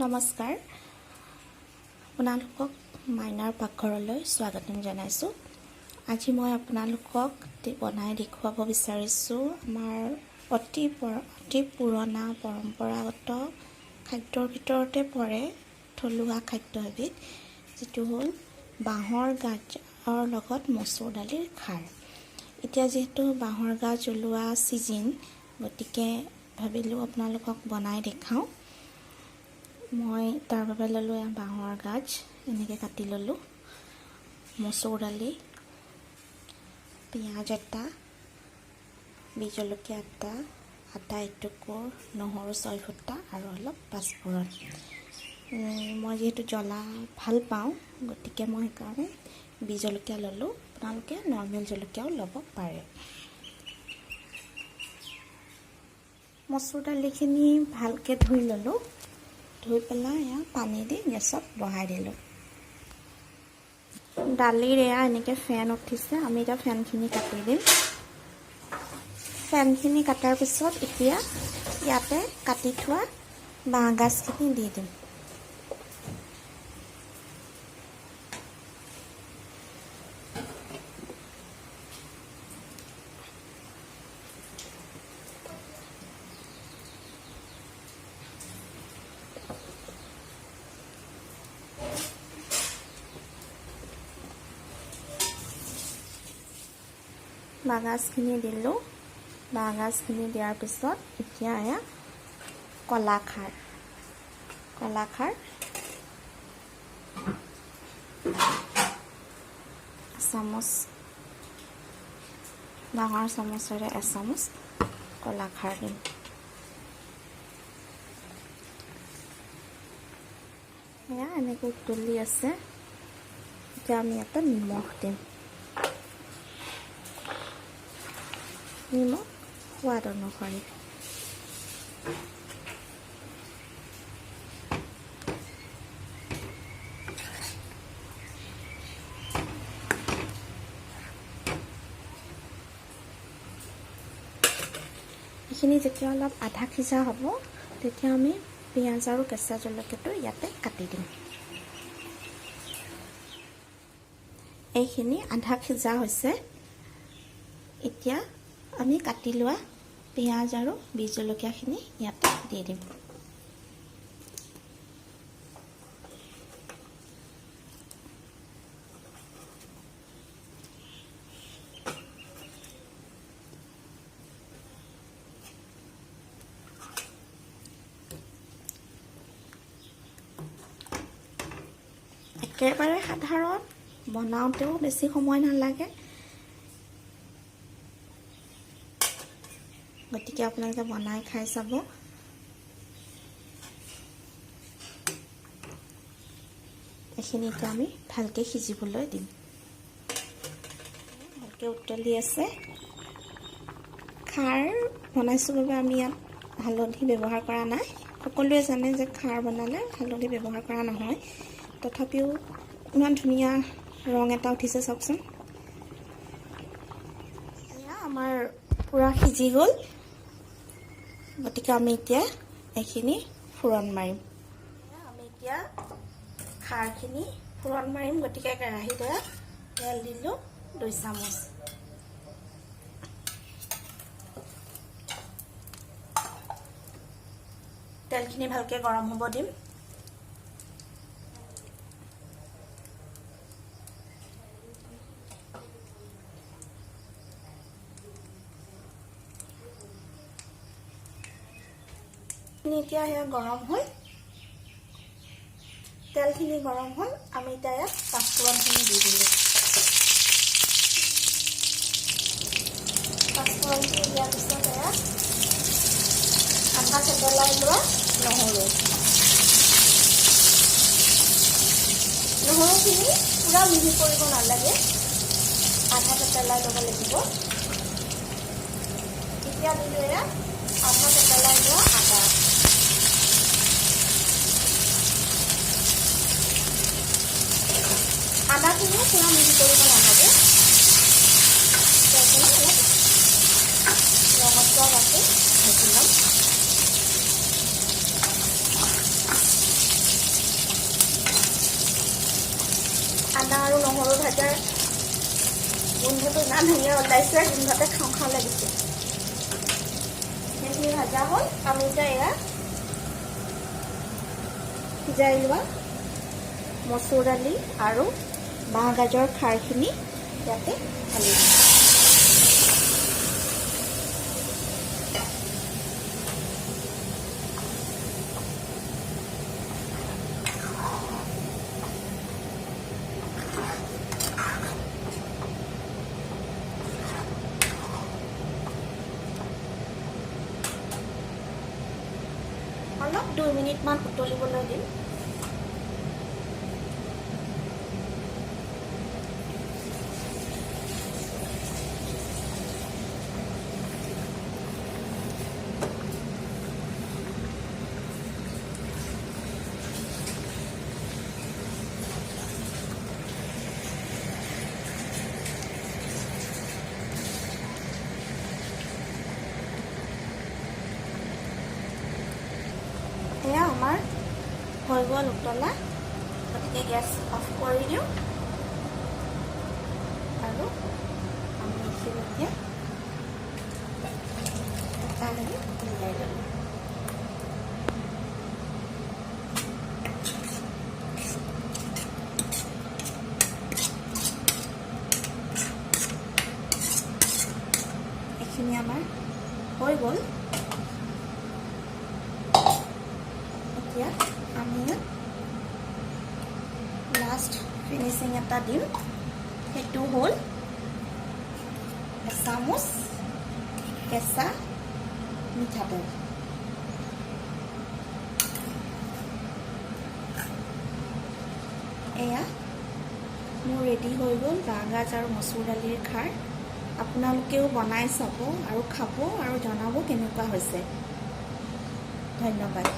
নমস্কাৰ, আপোনালোকক মাইনাৰ পাকঘৰলৈ স্বাগতম জনাইছোঁ। আজি মই আপোনালোকক বনাই দেখুৱাব বিচাৰিছোঁ আমাৰ অতি পুৰণা পৰম্পৰাগত খাদ্যৰ ভিতৰতে পৰে থলুৱা খাদ্য এবিধ, যিটো হ'ল বাঁহৰ গাজৰ লগত মচুৰ দালিৰ খাৰ। এতিয়া যিহেতু বাঁহৰ গাজ ওলোৱা ছিজন, গতিকে ভাবিলোঁ আপোনালোকক বনাই দেখাওঁ। মই তাৰ বাবে ল'লোঁ এয়া বাঁহৰ গাজ, এনেকৈ কাটি ল'লোঁ, মচুৰ দালি, পিঁয়াজ এটা, বিহ জলকীয়া এটা, আদা এটুকুৰ, নহৰু 6 ফুটা আৰু অলপ পাঁচফোৰণ। মই যিহেতু জ্বলা ভাল পাওঁ, গতিকে মই সেইকাৰণে বিহ জলকীয়া ল'লোঁ। আপোনালোকে নৰ্মেল জলকীয়াও ল'ব পাৰে। মচুৰ দালিখিনি ভালকৈ ধুই ল'লোঁ, ধুই পেলাই এয়া পানী দি গেছত বহাই দিলোঁ। দালিৰ এয়া এনেকৈ ফেন উঠিছে, আমি এতিয়া ফেনখিনি কাটি দিম। ফেনখিনি কটাৰ পিছত এতিয়া ইয়াতে কাটি থোৱা বাঁহ গাজখিনি দি দিম। বাঁহগাজখিনি দিলোঁ। বাঁহগাজখিনি দিয়াৰ পিছত এতিয়া এয়া কলাখাৰ, কলাখাৰ এচামুচ, ডাঙৰ চামুচেৰে এচামুচ কলাখাৰ দিম। এয়া এনেকৈ উতলি আছে। এতিয়া আমি ইয়াতে নিমখ দিম, নিমখ সোৱাদ অনুসৰি। এইখিনি যেতিয়া অলপ আধা সিজা হ'ব, তেতিয়া আমি পিঁয়াজ আৰু কেঁচা জলকীয়াটো ইয়াতে কাটি দিম। এইখিনি আধা সিজা হৈছে। এতিয়া আমি কাটি লোৱা পিঁয়াজ আৰু বিহ জলকীয়াখিনি ইয়াতে দি দিম। একেবাৰে সাধাৰণ, বনাওঁতেও বেছি সময় নালাগে, গতিকে আপোনালোকে বনাই খাই চাব। এইখিনি এতিয়া আমি ভালকৈ সিজিবলৈ দিম। ভালকৈ উতলি আছে। খাৰ বনাইছোঁ বাবে আমি ইয়াত হালধি ব্যৱহাৰ কৰা নাই। সকলোৱে জানে যে খাৰ বনালে হালধি ব্যৱহাৰ কৰা নহয়, তথাপিও ইমান ধুনীয়া ৰং এটা উঠিছে, চাওকচোন। এয়া আমাৰ পূৰা সিজি গ'ল। গতিকে আমি এতিয়া এইখিনি ফোৰণ মাৰিম। আমি এতিয়া খাৰখিনি ফোৰণ মাৰিম। গতিকে কেৰাহীত তেল দিলোঁ 2 চামুচ। তেলখিনি ভালকৈ গৰম হ'ব দিম। এতিয়া সেয়া গৰম হ'ল, তেলখিনি গৰম হ'ল। আমি এতিয়া ইয়াত পাঁচফোৰণখিনি দি দিলোঁ। পাঁচফোৰণখিনি দিয়াৰ পিছত এয়া আধা থেতেলাই লোৱা নহৰু, নহৰুখিনি পূৰা মিহি কৰিব নালাগে, আধা থেতেলাই ল'ব লাগিব। এতিয়া দিলোঁ এয়া আধা থেতেলাই লোৱা আদা। আদাখিনিও পূৰা মিহি কৰিব নালাগে, সেইখিনি অলপ ৰঙচুৱা বাছি ভাজি ল'ম। আদা আৰু নহৰু ভাজাৰ গোন্ধটো ইমান ধুনীয়া ওলাইছে, গোন্ধতে খাওঁ খাওঁ লাগিছে। সেইখিনি ভাজা হ'ল। আমি এতিয়া এয়া সিজাই লোৱা মচুৰ দালি আৰু বাঁহগাজৰ খাৰখিনি ইয়াতে ঢালি দিম। অলপ 2 মিনিটমান উতলিবলৈ দিম। এয়া আমাৰ হৈ গ'ল উতলা। গতিকে গেছ অফ কৰি দিওঁ আৰু আমি এইখিনি এতিয়া এটা হেৰি উলিয়াই ল'লোঁ। এইখিনি আমাৰ হৈ গ'ল। এতিয়া আমি ইয়াত লাষ্ট ফিনিচিং এটা দিম। সেইটো হ'ল এচামুচ কেঁচা মিঠাতেল। এয়া মোৰ ৰেডি হৈ গ'ল বাঁহগাজ আৰু মচুৰ দালিৰ খাৰ। আপোনালোকেও বনাই চাব আৰু খাব আৰু জনাব কেনেকুৱা হৈছে। ধন্যবাদ।